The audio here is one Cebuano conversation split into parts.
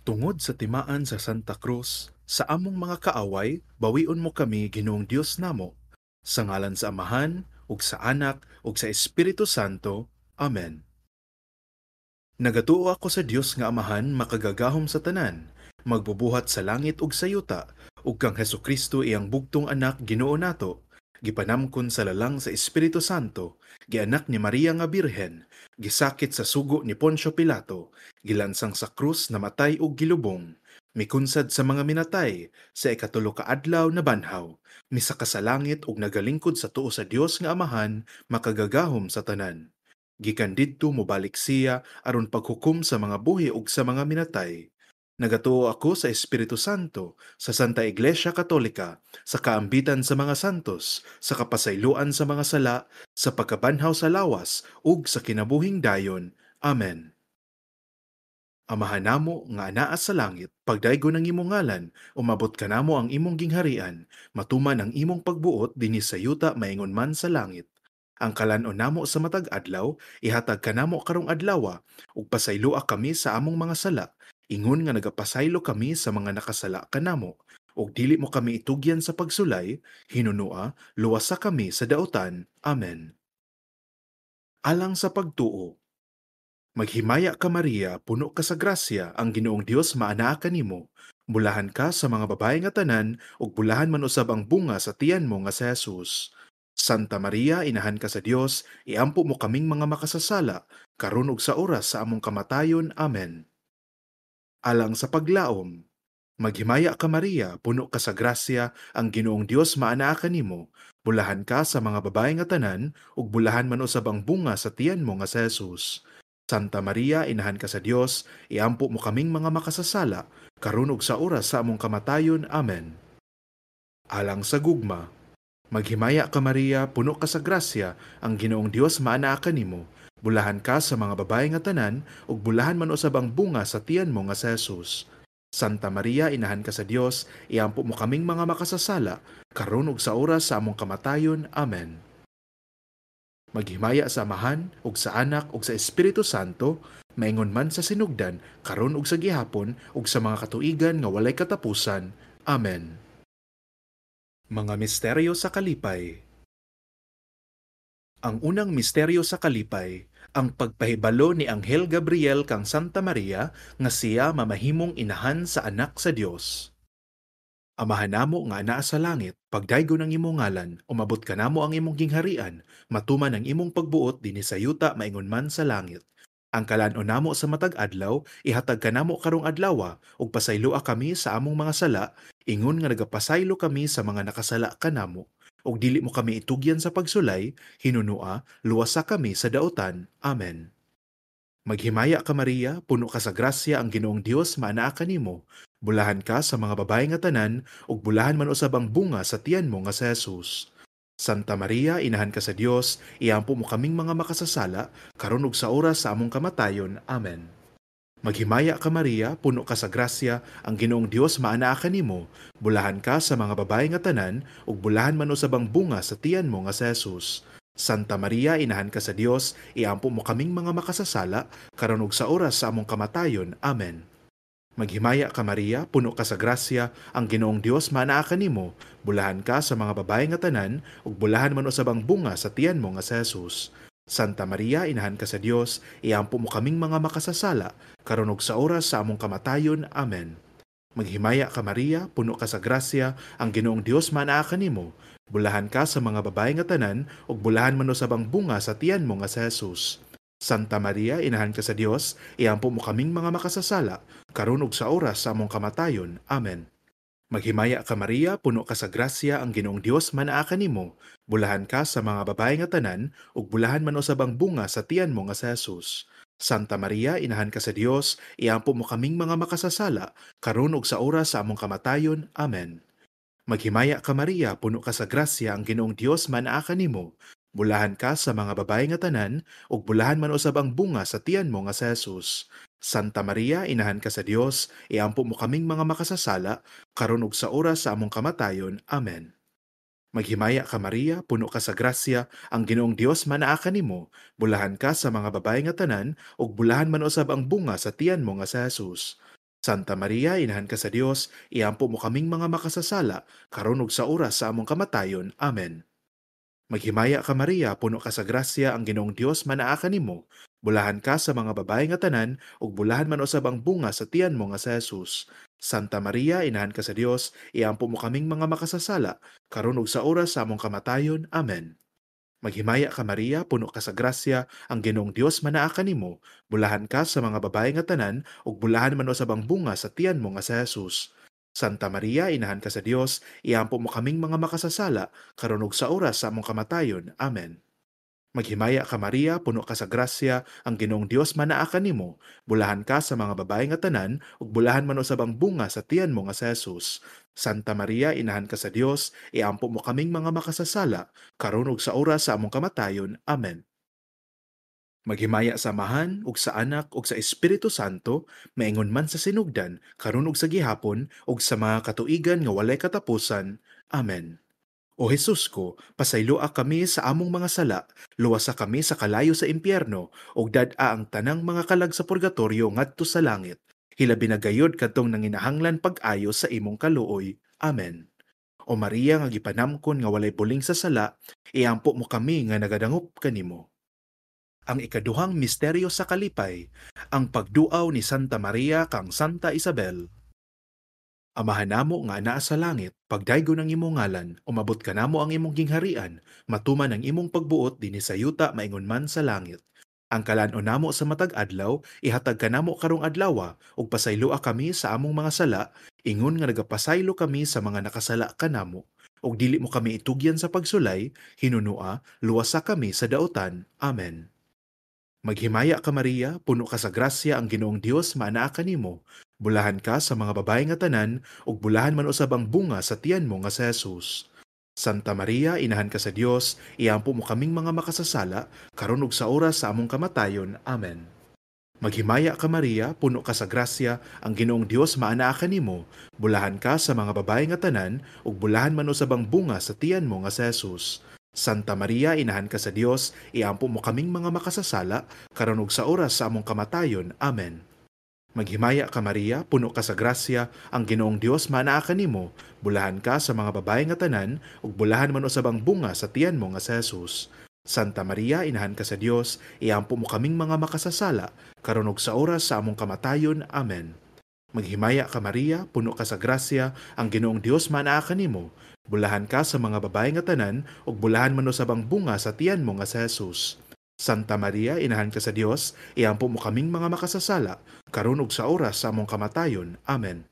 Tungod sa timaan sa Santa Cruz, sa among mga kaaway, bawion mo kami, Ginoong Dios namo. Sa ngalan sa Amahan, ug sa Anak, ug sa Espiritu Santo. Amen. Nagatuo ako sa Dios nga Amahan makagagahom sa tanan, magbubuhat sa langit ug sa yuta, ug kang Hesukristo iyang bugtong anak Ginoo nato, gipanamkon sa lalang sa Espiritu Santo, gianak ni Maria nga Birhen, gisakit sa sugo ni Poncio Pilato, gilansang sa krus, namatay ug gilubong, mikunsad sa mga minatay, sa ikatulo ka adlaw nabanhaw, misaka sa langit ug nagalingkod sa tuo sa Dios nga Amahan makagagahom sa tanan. Gikan didto mobalik siya aron paghukom sa mga buhi ug sa mga minatay. Nagatuo ako sa Espiritu Santo, sa Santa Iglesia Katolika, sa kaambitan sa mga santos, sa kapasayloan sa mga sala, sa pagkabanhaw sa lawas, ug sa kinabuhing dayon. Amen. Amahan namo nga anaa sa langit, pagdaygon ang imong ngalan, umabot kanamo ang imong gingharian, matuman ang imong pagbuot dinhi sa yuta maingon man sa langit. Ang kalan-on namo sa matag adlaw, ihatag kanamo karong adlawa, ug pasayloa kami sa among mga sala, ingon nga nagapasaylo kami sa mga nakasala kanamo, ug dili mo kami itugyan sa pagsulay, hinunua luwasa kami sa daotan. Amen. Alang sa pagtuo. Maghimaya ka Maria, puno ka sa grasya, ang Ginoong Dios maanaa kanimo. Bulahan ka sa mga babae nga tanan, ug bulahan man usab ang bunga sa tiyan mo nga si Jesus. Santa Maria, inahan ka sa Dios, iampo mo kaming mga makasasala, karon ug sa oras sa among kamatayon. Amen. Alang sa paglaom. Maghimaya ka Maria, puno ka sa grasya, ang Ginoong Dios maanaa kanimo. Bulahan ka sa mga babae nga tanan, ug bulahan man usab ang bunga sa tiyan mo nga si Jesus. Santa Maria, inahan ka sa Dios, iampo mo kaming mga makasasala, karon ug sa oras sa among kamatayon. Amen. Alang sa gugma. Maghimaya ka Maria, puno ka sa grasya, ang Ginoong Dios maanaa kanimo. Bulahan ka sa mga babae nga tanan, ug bulahan man usab ang bunga sa tiyan mo nga si Jesus. Santa Maria, inahan ka sa Dios, iampo mo kaming mga makasasala, karon ug sa oras sa among kamatayon. Amen. Maghimaya sa Amahan, ug sa Anak, ug sa Espiritu Santo, maingon man sa sinugdan, karon ug sa gihapon, ug sa mga katuigan nga walay katapusan. Amen. Mga misteryo sa kalipay. Ang unang misteryo sa kalipay, ang pagpahibalo ni Anghel Gabriel kang Santa Maria nga siya mamahimong inahan sa anak sa Dios. Amahan namo nga anaa sa langit, pagdaygon ang imong ngalan, umabot kanamo ang imong gingharian, matuman ang imong pagbuot dinhi sa yuta maingon man sa langit. Ang kalan-on namo sa matag adlaw, ihatag kanamo karong adlawa, ug pasayloa kami sa among mga sala, ingon nga nagapasaylo kami sa mga nakasala kanamo. Ug dili mo kami itugyan sa pagsulay, hinunua, luwasa kami sa daotan. Amen. Maghimaya ka Maria, puno ka sa grasya, ang Ginoong Dios maanaa kanimo. Bulahan ka sa mga babae nga tanan, ug bulahan man usab ang bunga sa tiyan mo nga si Jesus. Santa Maria, inahan ka sa Dios, iampo mo kaming mga makasasala, karon ug sa oras sa among kamatayon. Amen. Maghimaya ka Maria, puno ka sa grasya, ang Ginoong Dios maanaa kanimo. Bulahan ka sa mga babae nga tanan, ug bulahan man usab ang bunga sa tiyan mo nga si Jesus. Santa Maria, inahan ka sa Dios, iampo mo kaming mga makasasala, karon ug sa oras sa among kamatayon. Amen. Maghimaya ka Maria, puno ka sa grasya, ang Ginoong Dios maanaa kanimo. Bulahan ka sa mga babae nga tanan, ug bulahan man usab ang bunga sa tiyan mo nga si Jesus. Santa Maria, inahan ka sa Dios, iampo mo kaming mga makasasala, karon ug sa oras sa among kamatayon. Amen. Maghimaya ka Maria, puno ka sa grasya, ang Ginoong Dios maanaa kanimo. Bulahan ka sa mga babae nga tanan, ug bulahan man usab ang bunga sa tiyan mo nga si Jesus. Santa Maria, inahan ka sa Dios, iampo mo kaming mga makasasala, karon ug sa oras sa among kamatayon. Amen. Maghimaya ka Maria, puno ka sa grasya, ang Ginoong Dios maanaa kanimo. Bulahan ka sa mga babae nga tanan, ug bulahan man usab ang bunga sa tiyan mo nga si Jesus. Santa Maria, inahan ka sa Dios, iampo mo kaming mga makasasala, karon ug sa oras sa among kamatayon. Amen. Maghimaya ka Maria, puno ka sa grasya, ang Ginoong Dios maanaa kanimo. Bulahan ka sa mga babae nga tanan, ug bulahan man usab ang bunga sa tiyan mo nga si Jesus. Santa Maria, inahan ka sa Dios, iampo mo kaming mga makasasala, karon ug sa oras sa among kamatayon. Amen. Maghimaya ka Maria, puno ka sa grasya, ang Ginoong Dios maanaa kanimo. Bulahan ka sa mga babae nga tanan, ug bulahan man usab ang bunga sa tiyan mo nga si Jesus. Santa Maria, inahan ka sa Dios, iampo mo kaming mga makasasala, karon ug sa oras sa among kamatayon. Amen. Maghimaya ka Maria, puno ka sa grasya, ang Ginoong Dios manaa kanimo. Bulahan ka sa mga babae nga tanan, ug bulahan man usab ang bunga sa tiyan mo nga si Jesus. Santa Maria, inahan ka sa Dios, iampo mo kaming mga makasasala, karon ug sa oras sa among kamatayon. Amen. Maghimaya ka Maria, puno ka sa grasya, ang Ginoong Dios manaa kanimo. Bulahan ka sa mga babae nga tanan, ug bulahan man usab ang bunga sa tiyan mo nga si Jesus. Santa Maria, inahan ka sa Dios, iampo mo kaming mga makasasala, karon ug sa oras sa among kamatayon. Amen. Maghimaya ka Maria, puno ka sa grasya, ang Ginoong Dios manaa kanimo. Bulahan ka sa mga babae nga tanan, ug bulahan man usab ang bunga sa tiyan mo nga si Jesus. Santa Maria, inahan ka sa Dios, iampo mo kaming mga makasasala, karon ug sa oras sa among kamatayon. Amen. Maghimaya sa Amahan ug sa Anak ug sa Espiritu Santo, maingon man sa sinugdan, karon ug sa gihapon, ug sa mga katuigan nga walay katapusan. Amen. O Jesus ko, pasayloa kami sa among mga sala, luwasa kami sa kalayo sa impyerno, ug dad-a ang tanang mga kalag sa purgatorio ngadto sa langit. Hilabi na gayod kadtong nanginahanglan pag-ayo sa imong kaluoy. Amen. O Maria nga gipanamkon nga walay buling sa sala, iampo mo kami nga nagadangop kanimo. Ang ikaduhang misteryo sa kalipay, ang pagduaw ni Santa Maria kang Santa Isabel. Amahan namo nga anaa sa langit, pagdaygon ang imong ngalan, umabot kanamo ang imong gingharian, matuman ang imong pagbuot dinhi sa yuta maingon man sa langit. Ang kalan-on namo sa matag adlaw, ihatag kanamo karong adlawa, ug pasayloa kami sa among mga sala, ingon nga nagapasaylo kami sa mga nakasala kanamo. Ug dili mo kami itugyan sa pagsulay, hinunua, luwasa kami sa daotan. Amen. Maghimaya ka Maria, puno ka sa grasya, ang Ginoong Dios maanaa kanimo. Bulahan ka sa mga babae nga tanan, ug bulahan man usab ang bunga sa tiyan mo nga si Jesus. Santa Maria, inahan ka sa Dios, iampo mo kaming mga makasasala, karon ug sa oras sa among kamatayon. Amen. Maghimaya ka Maria, puno ka sa grasya, ang Ginoong Dios maanaa kanimo. Bulahan ka sa mga babae nga tanan, ug bulahan man usab ang bunga sa tiyan mo nga si Jesus. Santa Maria, inahan ka sa Dios, iampo mo kaming mga makasasala, karon ug sa oras sa among kamatayon. Amen. Maghimaya ka Maria, puno ka sa grasya, ang Ginoong Dios maanaa kanimo. Bulahan ka sa mga babae nga tanan, ug bulahan man usab ang bunga sa tiyan mo nga si Jesus. Santa Maria, inahan ka sa Dios, iampo mo kaming mga makasasala, karon ug sa oras sa among kamatayon. Amen. Maghimaya ka Maria, puno ka sa grasya, ang Ginoong Dios maanaa kanimo. Bulahan ka sa mga babae nga tanan, ug bulahan man usab ang bunga sa tiyan mo nga si Jesus. Santa Maria, inahan ka sa Dios, iampo mo kaming mga makasasala, karon ug sa oras sa among kamatayon. Amen.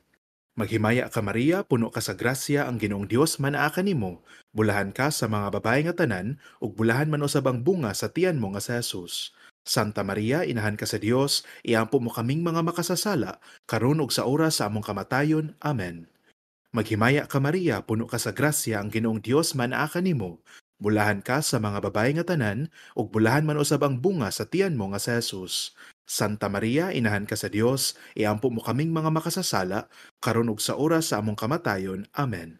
Maghimaya ka Maria, puno ka sa grasya, ang Ginoong Dios maanaa kanimo. Bulahan ka sa mga babae nga tanan, ug bulahan man usab ang bunga sa tiyan mo nga si Jesus. Santa Maria, inahan ka sa Dios, iampo mo kaming mga makasasala, karon ug sa oras sa among kamatayon. Amen. Maghimaya ka Maria, puno ka sa grasya, ang Ginoong Dios maanaa kanimo. Bulahan ka sa mga babae nga tanan, ug bulahan man usab ang bunga sa tiyan mo nga si Jesus. Santa Maria, inahan ka sa Dios, iampo mo kaming mga makasasala, karon ug sa oras sa among kamatayon. Amen.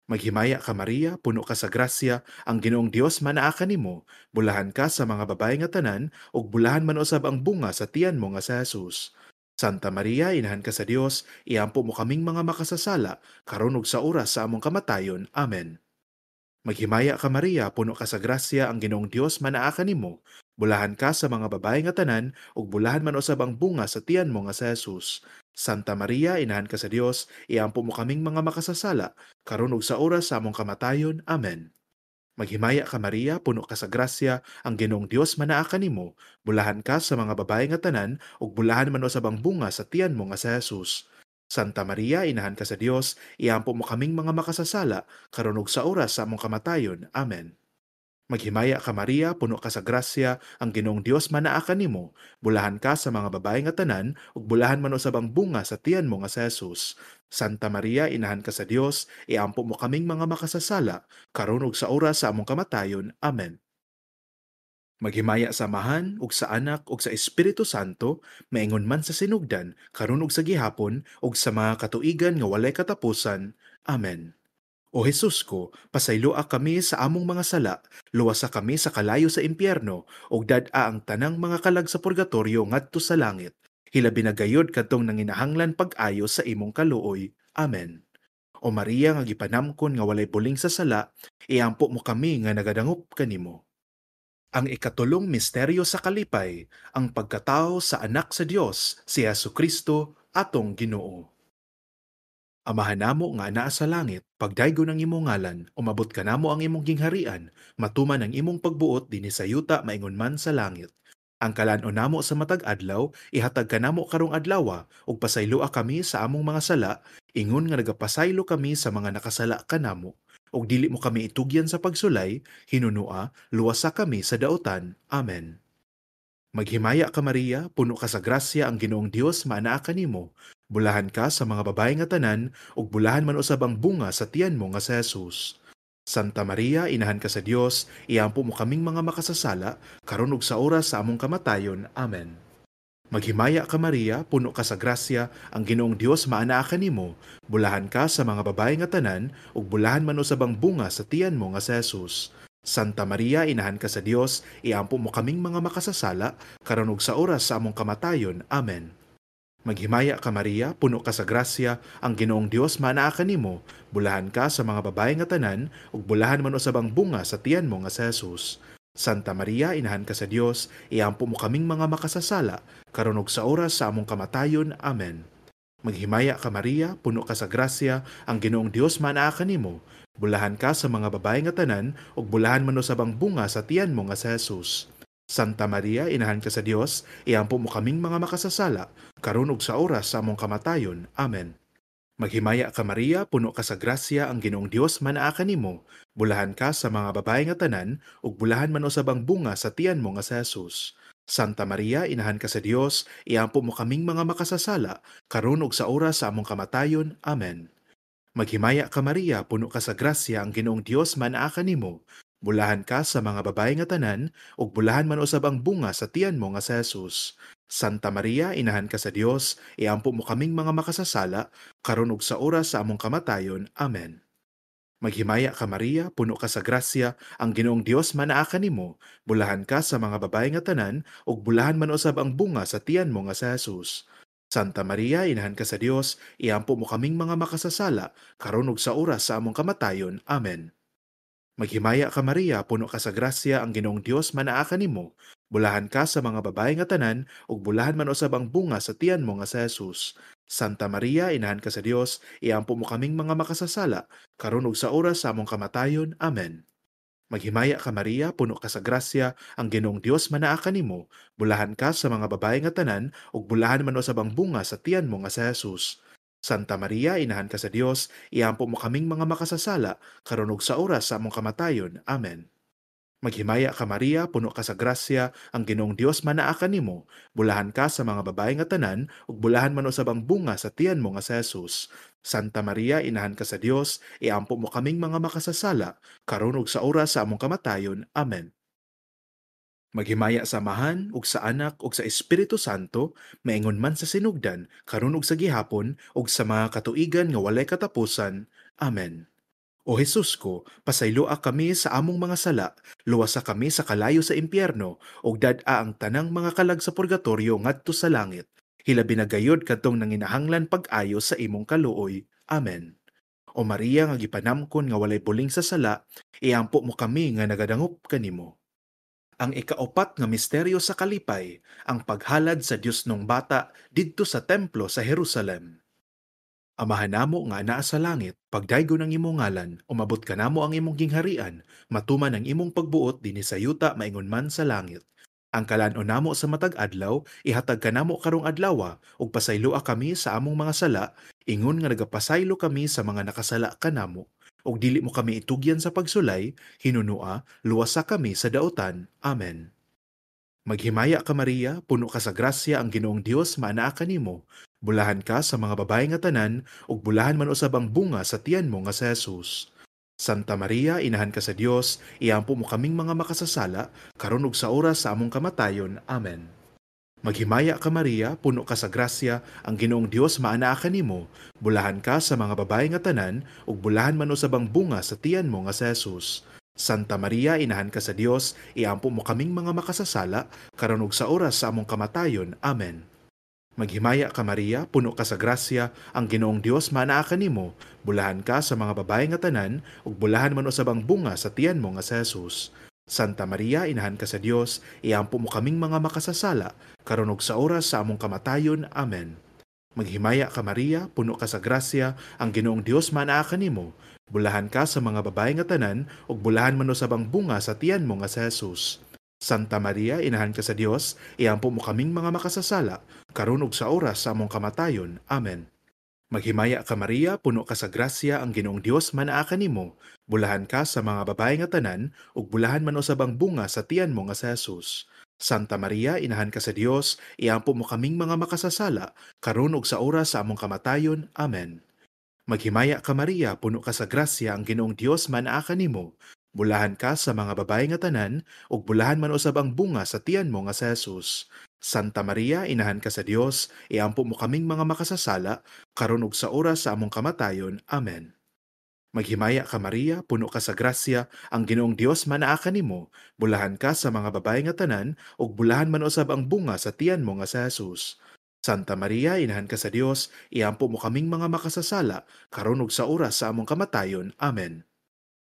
Maghimaya ka Maria, puno ka sa grasya, ang Ginoong Dios maanaa kanimo. Bulahan ka sa mga babae nga tanan, ug bulahan man usab ang bunga sa tiyan mo nga si Jesus. Santa Maria, inahan ka sa Dios, iampo mo kaming mga makasasala, karon ug sa oras sa among kamatayon. Amen. Maghimaya ka Maria, puno ka sa grasya, ang Ginoong Dios maanaa kanimo. Bulahan ka sa mga babae nga tanan, ug bulahan man usab ang bunga sa tiyan mo nga si Jesus. Santa Maria, inahan ka sa Dios, iampo mo kaming mga makasasala, karon ug sa oras sa among kamatayon. Amen. Maghimaya ka Maria, puno ka sa grasya, ang Ginoong Dios maanaa kanimo. Bulahan ka sa mga babae nga tanan, ug bulahan man usab ang bunga sa tiyan mo nga si Jesus. Santa Maria, inahan ka sa Dios, iampo mo kaming mga makasasala, karon ug sa oras sa among kamatayon. Amen. Maghimaya ka Maria, puno ka sa grasya, ang Ginoong Dios maanaa kanimo. Bulahan ka sa mga babae nga tanan, ug bulahan man usab ang bunga sa tiyan mo nga si Jesus. Santa Maria, inahan ka sa Dios, iampo mo kaming mga makasasala, karon ug sa oras sa among kamatayon. Amen. Maghimaya sa Amahan ug sa Anak ug sa Espiritu Santo, maingon man sa sinugdan, karon ug sa gihapon, ug sa mga katuigan nga walay katapusan. Amen. O Jesus ko, pasayloa kami sa among mga sala, luwasa kami sa kalayo sa impyerno, ug dad-a ang tanang mga kalag sa purgatorio ngadto sa langit. Hilabi na gayud kadtong nanginahanglan pag-ayo sa imong kaluoy. Amen. O Maria nga gipanamkon nga walay buling sa sala, iampo mo kami nga nagadangop kanimo. Ang ikatulong misteryo sa kalipay, ang pagkatao sa anak sa Dios, si Hesukristo, atong Ginoo. Amahan namo nga anaa sa langit, pagdaygon ang imong ngalan, umabot kanamo ang imong gingharian, matuman ang imong pagbuot dinhi sa yuta maingon man sa langit. Ang kalan-on namo sa matag adlaw, ihatag kanamo karong adlawa, ug pasayloa kami sa among mga sala, ingon nga nagapasaylo kami sa mga nakasala kanamo. Ug dili mo kami itugyan sa pagsulay, hinunua, luwasa kami sa daotan. Amen. Maghimaya ka Maria, puno ka sa grasya, ang Ginoong Dios maanaa kanimo. Bulahan ka sa mga babae nga tanan, ug bulahan man usab ang bunga sa tiyan mo nga si Jesus. Santa Maria, inahan ka sa Dios, iampo mo kaming mga makasasala, karon ug sa oras sa among kamatayon. Amen. Maghimaya ka Maria, puno ka sa grasya, ang Ginoong Dios maanaa kanimo. Bulahan ka sa mga babae nga tanan, ug bulahan man usab ang bunga sa tiyan mo nga si Jesus. Santa Maria, inahan ka sa Dios, iampo mo kaming mga makasasala, karon ug sa oras sa among kamatayon. Amen. Maghimaya ka Maria, puno ka sa grasya, ang Ginoong Dios maanaa kanimo. Bulahan ka sa mga babae nga tanan, ug bulahan man usab ang bunga sa tiyan mo nga si Jesus. Santa Maria, inahan ka sa Dios, iampo mo kaming mga makasasala, karon ug sa oras sa among kamatayon. Amen. Maghimaya ka Maria, puno ka sa grasya, ang Ginoong Dios maanaa kanimo. Bulahan ka sa mga babae nga tanan, ug bulahan man usab ang bunga sa tiyan mo nga si Jesus. Santa Maria, inahan ka sa Dios, iampo mo kaming mga makasasala, karon ug sa oras sa among kamatayon. Amen. Maghimaya ka Maria, puno ka sa grasya, ang Ginoong Dios maanaa kanimo. Bulahan ka sa mga babae nga tanan, ug bulahan man usab ang bunga sa tiyan mo nga si Jesus. Santa Maria, inahan ka sa Dios, iampo mo kaming mga makasasala, karon ug sa oras sa among kamatayon. Amen. Maghimaya ka Maria, puno ka sa grasya, ang Ginoong Dios maanaa kanimo. Bulahan ka sa mga babae nga tanan, ug bulahan man usab ang bunga sa tiyan mo nga si Jesus. Santa Maria, inahan ka sa Dios, iampo mo kaming mga makasasala, karon ug sa oras sa among kamatayon. Amen. Maghimaya ka Maria, puno ka sa grasya, ang Ginoong Dios maanaa kanimo. Bulahan ka sa mga babae nga tanan, ug bulahan man usab ang bunga sa tiyan mo nga si Jesus. Santa Maria, inahan ka sa Dios, iampo mo kaming mga makasasala, karon ug sa oras sa among kamatayon. Amen. Maghimaya ka Maria, puno ka sa grasya, ang Ginoong Dios maanaa kanimo. Bulahan ka sa mga babae nga tanan, ug bulahan man usab ang bunga sa tiyan mo nga si Jesus. Santa Maria, inahan ka sa Dios, iampo mo kaming mga makasasala, karon ug sa oras sa among kamatayon. Amen. Maghimaya ka Maria, puno ka sa grasya, ang Ginoong Dios maanaa kanimo. Bulahan ka sa mga babae nga tanan, ug bulahan man usab ang bunga sa tiyan mo nga si Jesus. Santa Maria, inahan ka sa Dios, iampo mo kaming mga makasasala, karon ug sa oras sa among kamatayon. Amen. Maghimaya ka Maria, puno ka sa grasya, ang Ginoong Dios maanaa kanimo. Bulahan ka sa mga babae nga tanan, ug bulahan man usab ang bunga sa tiyan mo nga si Jesus. Santa Maria, inahan ka sa Dios, iampo mo kaming mga makasasala, karon ug sa oras sa among kamatayon. Amen. Maghimaya sa Amahan, ug sa Anak, ug sa Espiritu Santo, maingon man sa sinugdan, karon ug sa gihapon, ug sa mga katuigan nga walay katapusan. Amen. O Jesus ko, pasayloa kami sa among mga sala, luwasa kami sa kalayo sa impyerno, ug dad-a ang tanang mga kalag sa purgatorio ngadto sa langit. Hilabi na gayod kadtong nanginahanglan pag-ayo sa imong kaluoy. Amen. O Maria nga gipanamkon nga walay buling sa sala, iampo mo kami nga nagadangop kanimo. Ang ikaupat nga misteryo sa kalipay, ang paghalad sa Dios nung bata didto sa templo sa Jerusalem. Amahan namo nga anaa sa langit, pagdaygon ang imong ngalan, umabot kanamo ang imong gingharian, matuman ang imong pagbuot dinhi sa yuta maingon man sa langit. Ang kalan-on namo sa matag adlaw, ihatag kanamo karong adlawa, ug pasayloa kami sa among mga sala, ingon nga nagapasaylo kami sa mga nakasala kanamo. Ug dili mo kami itugyan sa pagsulay, hinunua, luwasa kami sa daotan. Amen. Maghimaya ka Maria, puno ka sa grasya, ang Ginoong Dios maanaa kanimo. Bulahan ka sa mga babae nga tanan, ug bulahan man usab ang bunga sa tiyan mo nga si Jesus. Santa Maria, inahan ka sa Dios, iampo mo kaming mga makasasala, karon ug sa oras sa among kamatayon. Amen. Maghimaya ka Maria, puno ka sa grasya, ang Ginoong Dios maanaa kanimo. Bulahan ka sa mga babae nga tanan, ug bulahan man usab ang bunga sa tiyan mo nga si Jesus. Santa Maria, inahan ka sa Dios, iampo mo kaming mga makasasala, karon ug sa oras sa among kamatayon. Amen. Maghimaya ka Maria, puno ka sa grasya, ang Ginoong Dios maanaa kanimo, bulahan ka sa mga babae nga tanan, ug bulahan man usab ang bunga sa tiyan mo nga si Jesus. Santa Maria, inahan ka sa Dios, iampo mo kaming mga makasasala, karon ug sa oras sa among kamatayon. Amen. Maghimaya ka Maria, puno ka sa grasya, ang Ginoong Dios maanaa kanimo, bulahan ka sa mga babae nga tanan, ug bulahan man usab ang bunga sa tiyan mo nga si Jesus. Santa Maria, inahan ka sa Dios, iampo mo kaming mga makasasala, karon ug sa oras sa among kamatayon. Amen. Maghimaya ka Maria, puno ka sa grasya, ang Ginoong Dios manaa kanimo, bulahan ka sa mga babae nga tanan, ug bulahan man usab ang bunga sa tiyan mo nga si Jesus. Santa Maria, inahan ka sa Dios, iampo mo kaming mga makasasala, karon ug sa oras sa among kamatayon. Amen. Maghimaya ka Maria, puno ka sa grasya, ang Ginoong Dios manaa kanimo, bulahan ka sa mga babae nga tanan, ug bulahan man usab ang bunga sa tiyan mo nga si Jesus. Santa Maria, inahan ka sa Dios, iampo mo kaming mga makasasala, karon ug sa oras sa among kamatayon. Amen. Maghimaya ka Maria, puno ka sa grasya, ang Ginoong Dios manaa kanimo, bulahan ka sa mga babae nga tanan, ug bulahan man usab ang bunga sa tiyan mo nga si Jesus. Santa Maria, inahan ka sa Dios, iampo mo kaming mga makasasala, karon ug sa oras sa among kamatayon. Amen.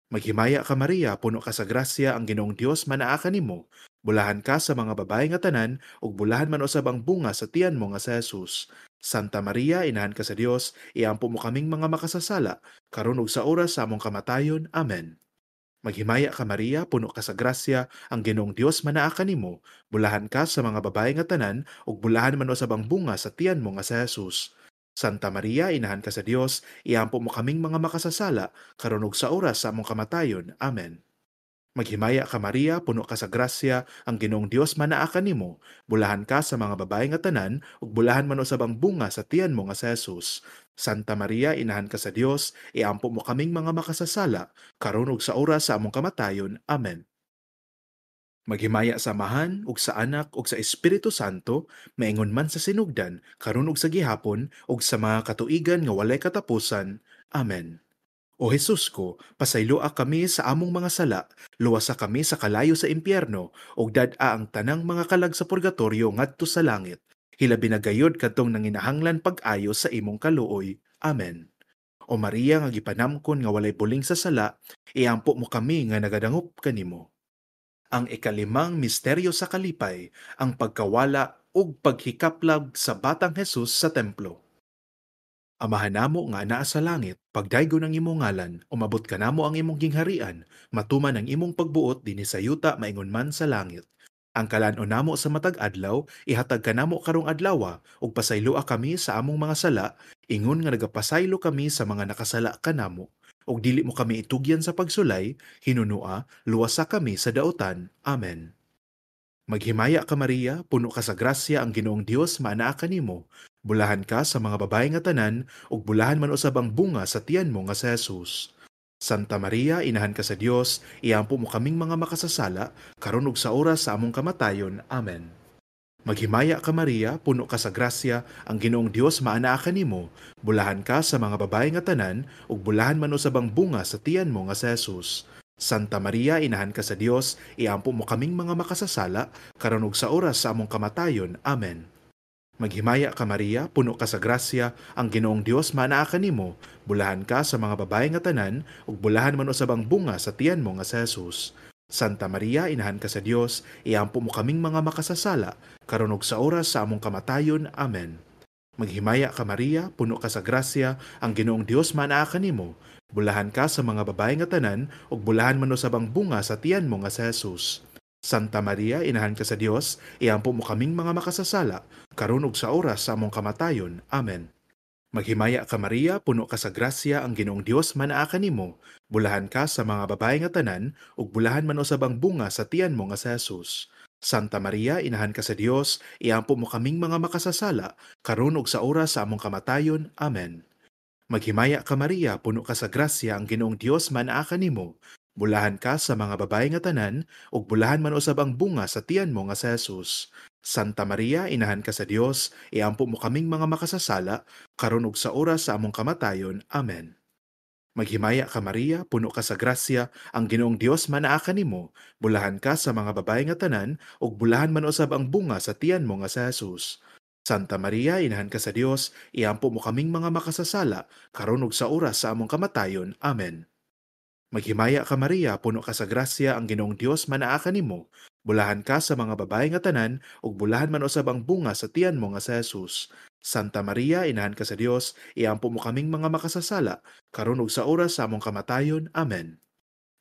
Maghimaya ka Maria, puno ka sa grasya, ang Ginoong Dios manaa kanimo, bulahan ka sa mga babae nga tanan, ug bulahan man usab ang bunga sa tiyan mo nga si Jesus. Santa Maria, inahan ka sa Dios, iampo mo kaming mga makasasala, karon ug sa oras sa among kamatayon. Amen. Maghimaya ka Maria, puno ka sa grasya, ang Ginoong Dios manaa kanimo, bulahan ka sa mga babae nga tanan, ug bulahan man usab ang bunga sa tiyan mo nga si Jesus. Santa Maria, inahan ka sa Dios, iampo mo kaming mga makasasala, karon ug sa oras sa among kamatayon. Amen. Maghimaya ka Maria, puno ka sa grasya, ang Ginoong Dios manaa kanimo, bulahan ka sa mga babae nga tanan, ug bulahan man usab ang bunga sa tiyan mo nga si Jesus. Santa Maria, inahan ka sa Dios, iampo mo kaming mga makasasala, karon ug sa oras sa among kamatayon. Amen. Maghimaya sa Amahan, ug sa Anak, ug sa Espiritu Santo, maingon man sa sinugdan, karon ug sa gihapon, ug sa mga katuigan nga walay katapusan. Amen. O Jesus ko, pasayloa kami sa among mga sala, luwasa kami sa kalayo sa impyerno, ug dad-a ang tanang mga kalag sa purgatorio ngadto sa langit. Hilabi na gayod kadtong nanginahanglan pag-ayo sa imong kaluoy. Amen. O Maria nga gipanamkon nga walay buling sa sala, iampo mo kami nga nagadangop kanimo. Ang ikalimang misteryo sa kalipay, ang pagkawala ug paghikaplag sa batang Jesus sa templo. Amahan namo nga anaa sa langit, pagdaygon ang imong ngalan, umabot kanamo ang imong gingharian, matuman ang imong pagbuot dinhi sa yuta maingon man sa langit. Ang kalan-on namo sa matag adlaw, ihatag kanamo karong adlawa, ug pasayloa kami sa among mga sala, ingon nga nagapasaylo kami sa mga nakasala kanamo. Ug dili mo kami itugyan sa pagsulay, hinunua, luwasa kami sa daotan. Amen. Maghimaya ka Maria, puno ka sa grasya, ang Ginoong Dios maanaa kanimo. Bulahan ka sa mga babae nga tanan, ug bulahan man usab ang bunga sa tiyan mo nga si Jesus. Santa Maria, inahan ka sa Dios, iampo mo kaming mga makasasala, karon ug sa oras sa among kamatayon. Amen. Maghimaya ka Maria, puno ka sa grasya, ang Ginoong Dios maanaa kanimo. Bulahan ka sa mga babae nga tanan, ug bulahan man usab ang bunga sa tiyan mo nga si Jesus. Santa Maria, inahan ka sa Dios, iampo mo kaming mga makasasala, karon ug sa oras sa among kamatayon. Amen. Maghimaya ka Maria, puno ka sa grasya, ang Ginoong Dios maanaa kanimo. Bulahan ka sa mga babae nga tanan, ug bulahan man usab ang bunga sa tiyan mo nga si Jesus. Santa Maria, inahan ka sa Dios, iampo mo kaming mga makasasala, karon ug sa oras sa among kamatayon. Amen. Maghimaya ka Maria, puno ka sa grasya, ang Ginoong Dios maanaa kanimo. Bulahan ka sa mga babae nga tanan, ug bulahan man usab ang bunga sa tiyan mo nga si Jesus. Santa Maria, inahan ka sa Dios, iampo mo kaming mga makasasala, karon ug sa oras sa among kamatayon. Amen. Maghimaya ka Maria, puno ka sa grasya, ang Ginoong Dios maanaa kanimo. Bulahan ka sa mga babae nga tanan, ug bulahan man usab ang bunga sa tiyan mo nga si Jesus. Santa Maria, inahan ka sa Dios, iampo mo kaming mga makasasala, karon ug sa oras sa among kamatayon. Amen. Maghimaya ka Maria, puno ka sa grasya, ang Ginoong Dios maanaa kanimo. Bulahan ka sa mga babae nga tanan, ug bulahan man usab ang bunga sa tiyan mo nga si Jesus. Santa Maria, inahan ka sa Dios, iampo mo kaming mga makasasala, karon ug sa oras sa among kamatayon. Amen. Maghimaya ka Maria, puno ka sa grasya, ang Ginoong Dios maanaa kanimo. Bulahan ka sa mga babae nga tanan, ug bulahan man usab ang bunga sa tiyan mo nga si Jesus. Santa Maria, inahan ka sa Dios, iampo mo kaming mga makasasala, karon ug sa oras sa among kamatayon. Amen. Maghimaya ka Maria, puno ka sa grasya, ang Ginoong Dios manaa kanimo. Bulahan ka sa mga babae nga tanan, ug bulahan man usab ang bunga sa tiyan mo nga si Jesus. Santa Maria, inahan ka sa Dios, iampo mo kaming mga makasasala, karon ug sa oras sa among kamatayon. Amen.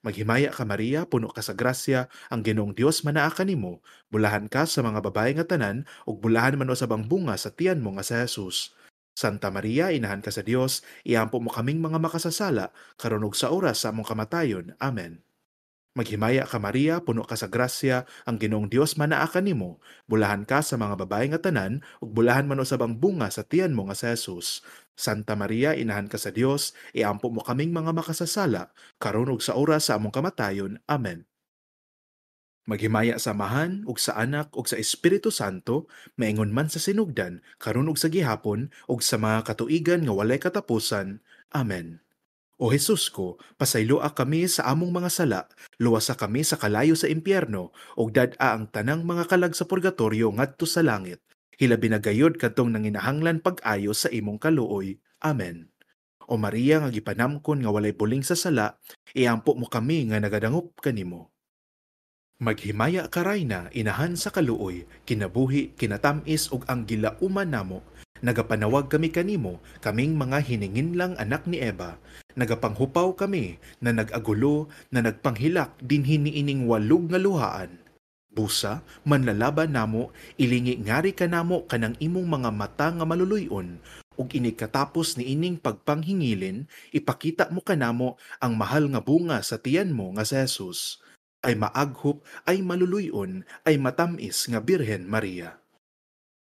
Maghimaya ka Maria, puno ka sa grasya, ang Ginoong Dios manaa kanimo. Bulahan ka sa mga babae nga tanan, ug bulahan man usab ang bunga sa tiyan mo nga si Jesus. Santa Maria, inahan ka sa Dios, iampo mo kaming mga makasasala, karon ug sa oras sa among kamatayon. Amen. Maghimaya ka Maria, puno ka sa grasya, ang Ginoong Dios manaa kanimo. Bulahan ka sa mga babae nga tanan, ug bulahan man usab ang bunga sa tiyan mo nga si Jesus. Santa Maria, inahan ka sa Dios, iampo mo kaming mga makasasala, karon ug sa oras sa among kamatayon. Amen. Maghimaya sa Amahan ug sa Anak ug sa Espiritu Santo, maingon man sa sinugdan, karon ug sa gihapon, ug sa mga katuigan nga walay katapusan. Amen. O Jesus ko, pasayloa kami sa among mga sala, luwasa kami sa kalayo sa impyerno, ug dad-a ang tanang mga kalag sa purgatorio ngadto sa langit. Hilabi na gayod kadtong nanginahanglan pag-ayo sa imong kaluoy. Amen. O Maria nga gipanamkon nga walay buling sa sala, iampo mo kami nga nagadangop kanimo. Maghimaya ka Rayna, inahan sa kaluoy, kinabuhi, kinatamis ug ang gilauman namo. Nagapanawag kami kanimo, kaming mga hininginlang anak ni Eva. Nagapanghupaw kami na nag-agulo, na nagpanghilak dinhi niining walog nga luhaan. Busa, manlalaban namo, ilingi ngari kanamo kanang imong mga mata nga maluluy-on, ug inig katapos niining pagpanghingilin, ipakita mo kanamo ang mahal nga bunga sa tiyan mo nga si Jesus. Ay maaghop, ay maluluy-on, ay matamis nga Birhen Maria.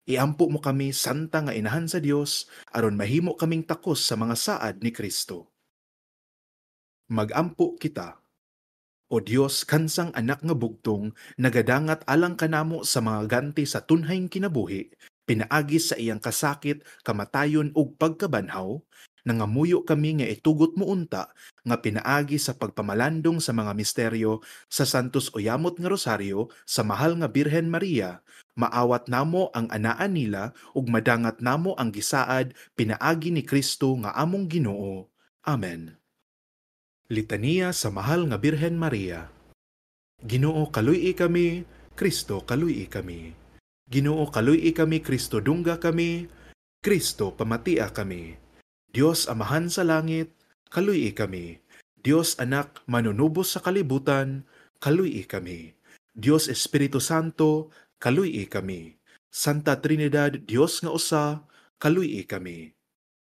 Iampo mo kami, santa nga inahan sa Dios, aron mahimo kaming takos sa mga saad ni Kristo. Magampo kita. O Dios, kansang anak nga bugtong, nagadangat alang kanamo sa mga ganti sa tunhayng kinabuhi, pinaagi sa iyang kasakit, kamatayon ug pagkabanhaw, nangamuyo kami nga itugot mo unta nga pinaagi sa pagpamalandong sa mga misteryo sa Santos Uyamot nga Rosaryo sa mahal nga Birhen Maria, maawat namo ang anaan nila ug madangat namo ang gisaad pinaagi ni Kristo nga among Ginoo. Amen. Litaniya sa mahal nga Birhen Maria. Ginoo, kaluy-i kami, Kristo, kaluy-i kami. Ginoo, kaluy-i kami, Kristo, dungga kami, Kristo, pamatia kami. Dios Amahan sa langit, kaluy-i kami. Dios Anak, manunubos sa kalibutan, kaluy-i kami. Dios Espiritu Santo, kaluy-i kami. Santa Trinidad, Dios nga usa, kaluy-i kami.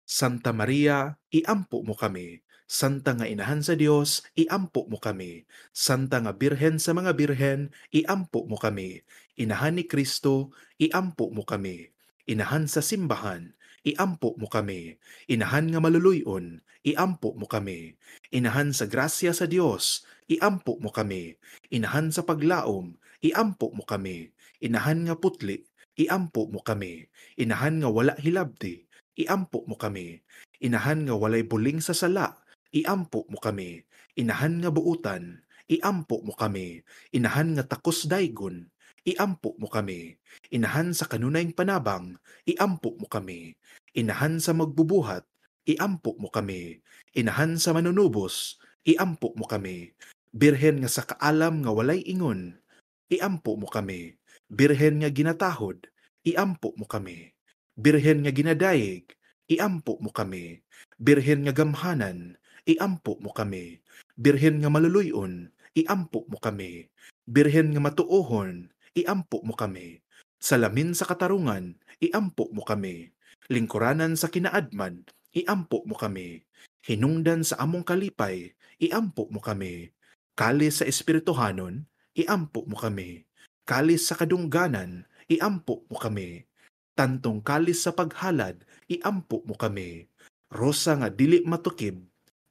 Santa Maria, iampo mo kami. Santa nga inahan sa Dios, iampo mo kami. Santa nga Birhen sa mga birhen, iampo mo kami. Inahan ni Kristo, iampo mo kami. Inahan sa simbahan, iampo mo kami. Inahan nga maluluy-on, iampo mo kami. Inahan sa grasya sa Dios, iampo mo kami. Inahan sa paglaom, iampo mo kami. Inahan nga putli, iampo mo kami. Inahan nga wala hilabti, iampo mo kami. Inahan nga walay buling sa sala, iampo mo kami. Inahan nga buutan, iampo mo kami. Inahan nga takos daygon, iampo mo kami. Inahan sa kanunayng panabang, iampo mo kami. Inahan sa magbubuhat, iampo mo kami. Inahan sa manunubos, iampo mo kami. Birhen nga sa kaalam nga walay ingon, iampo mo kami. Birhen nga ginatahod, iampo mo kami. Birhen nga ginadayeg, iampo mo kami. Birhen nga gamhanan, iampo mo kami. Birhen nga maluluy-on, iampo mo kami. Birhen nga matuohon, iampo mo kami. Salamin sa katarungan, iampo mo kami. Lingkuranan sa kinaadman, iampo mo kami. Hinungdan sa among kalipay, iampo mo kami. Kalis sa espirituhanon, iampo mo kami. Kalis sa kadungganan, iampo mo kami. Tantong kalis sa paghalad, iampo mo kami. Rosa nga dili matukib,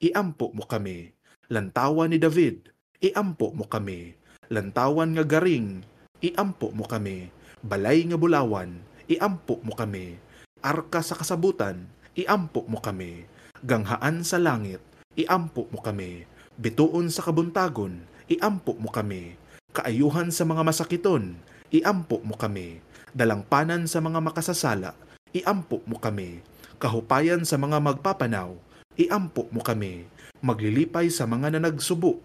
iampo mo kami. Lantawan ni David, iampo mo kami. Lantawan nga garing, iampo mo kami. Balay nga bulawan, iampo mo kami. Arka sa kasabutan, iampo mo kami. Ganghaan sa langit, iampo mo kami. Bituon sa kabuntagon, iampo mo kami. Kaayuhan sa mga masakiton, iampo mo kami. Dalangpanan sa mga makasasala, iampo mo kami. Kahupayan sa mga magpapanaw, iampo mo kami. Maglilipay sa mga nanagsubo,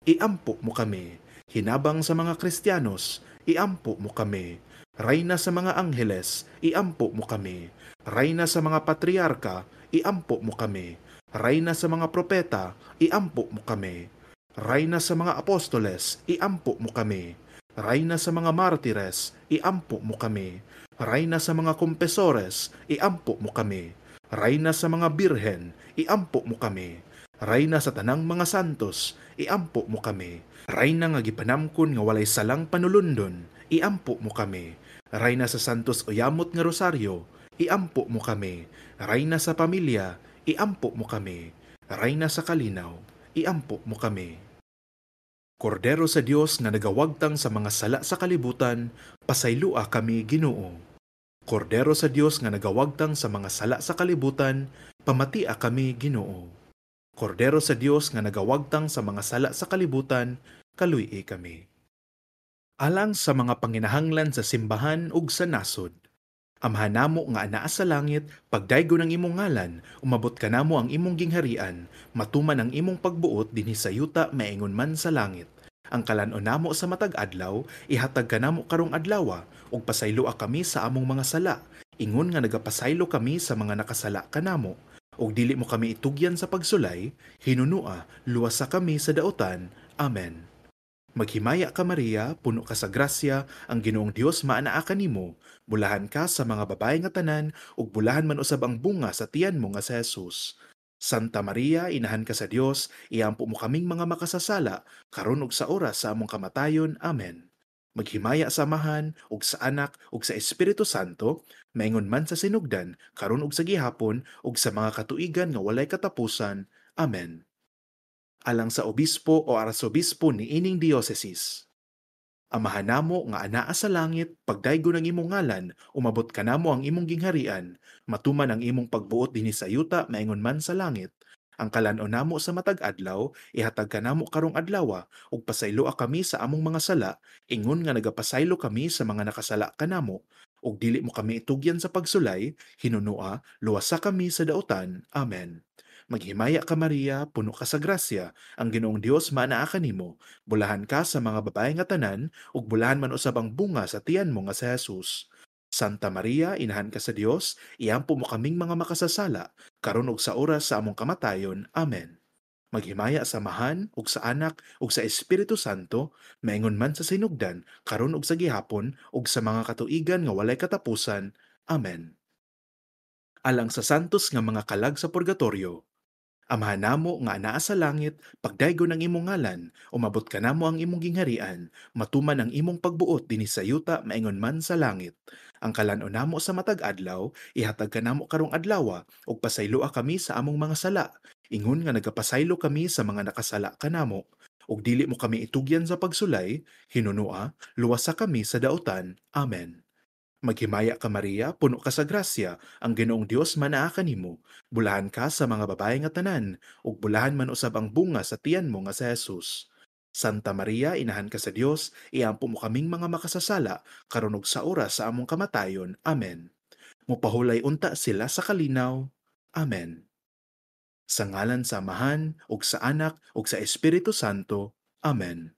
iampo mo kami. Hinabang sa mga Kristiyanos, iampo mo kami. Rayna sa mga angheles, iampo mo kami. Rayna sa mga patriarka, iampo mo kami. Rayna sa mga propeta, iampo mo kami. Rayna sa mga apostoles, iampo mo kami. Rayna sa mga martires, iampo mo kami. Rayna sa mga kumpesores, iampo mo kami. Rayna sa mga birhen, iampo mo kami. Rayna sa tanang mga santos, iampo mo kami. Rayna nga gipanamkon nga walay salang panulundon, iampo mo kami. Rayna sa Santos Uyamot nga Rosaryo, iampo mo kami. Rayna sa pamilya, iampo mo kami. Rayna sa kalinaw, iampo mo kami. Kordero sa Dios nga nagawagtang sa mga sala sa kalibutan, pasaylua kami, Ginoo. Kordero sa Dios nga nagawagtang sa mga sala sa kalibutan, pamatia kami, Ginoo. Kordero sa Dios nga nagawagtang sa mga sala sa kalibutan, kaluy-i kami. Alang sa mga panginahanglan sa simbahan ug sa nasod. Amahan namo nga anaa sa langit, pagdaygon ang imong ngalan, umabot kanamo ang imong gingharian, matuman ang imong pagbuot dinhi sa yuta maingon man sa langit. Ang kalan-on namo sa matag adlaw, ihatag kanamo karong adlawa, ug pasayloa kami sa among mga sala, ingon nga nagapasaylo kami sa mga nakasala kanamo. Ug dili mo kami itugyan sa pagsulay, hinunua, luwasa kami sa daotan. Amen. Maghimaya ka, Maria, puno ka sa grasya, ang Ginoong Dios maanaa kanimo, bulahan ka sa mga babae nga tanan, ug bulahan man usab ang bunga sa tiyan mo nga si Jesus. Santa Maria, inahan ka sa Dios, iampo mo kaming mga makasasala, karon ug sa oras sa among kamatayon. Amen. Maghimaya sa Amahan, ug sa Anak, ug sa Espiritu Santo, maingon man sa sinugdan, karon ug sa gihapon, ug sa mga katuigan nga walay katapusan. Amen. Alang sa obispo o arsobispo niining diocesis. Amahan namo nga anaa sa langit, pagdaygon ang imong ngalan, umabot kanamo ang imong gingharian, matuman ang imong pagbuot dinhi sa yuta maingon man sa langit. Ang kalan-on namo sa matag adlaw, ihatag kanamo karong adlawa, ug pasayloa kami sa among mga sala, ingon nga nagapasaylo kami sa mga nakasala kanamo. Ug dili mo kami itugyan sa pagsulay, hinunua, luwasa kami sa daotan. Amen. Maghimaya ka, Maria, puno ka sa grasya, ang Ginoong Dios maanaa kanimo, bulahan ka sa mga babae nga tanan, ug bulahan man usab ang bunga sa tiyan mo nga si Jesus. Santa Maria, inahan ka sa Dios, iampo mo kaming mga makasasala, karon ug sa oras sa among kamatayon. Amen. Maghimaya sa Amahan, ug sa Anak, ug sa Espiritu Santo, maingon man sa sinugdan, karon ug sa gihapon, ug sa mga katuigan nga walay katapusan. Amen. Alang sa santos nga mga kalag sa purgatorio. Amahan namo nga anaa sa langit, pagdaygon ang imong ngalan, umabot kanamo ang imong gingharian, matuman ang imong pagbuot dinhi sa yuta maingon man sa langit. Ang kalan-on namo sa matag adlaw, ihatag kanamo karong adlawa, ug pasayloa kami sa among mga sala, ingon nga nagapasaylo kami sa mga nakasala kanamo. Ug dili mo kami itugyan sa pagsulay, hinunua, luwasa kami sa daotan. Amen. Maghimaya ka, Maria, puno ka sa grasya, ang Ginoong Dios manaa kanimo. Bulahan ka sa mga babae nga tanan, ug bulahan man usab ang bunga sa tiyan mo nga si Jesus. Santa Maria, inahan ka sa Dios, iampo mo kaming mga makasasala, karon ug sa oras sa among kamatayon. Amen. Mupahulay unta sila sa kalinaw. Amen. Sa ngalan sa Amahan, ug sa Anak, ug sa Espiritu Santo. Amen.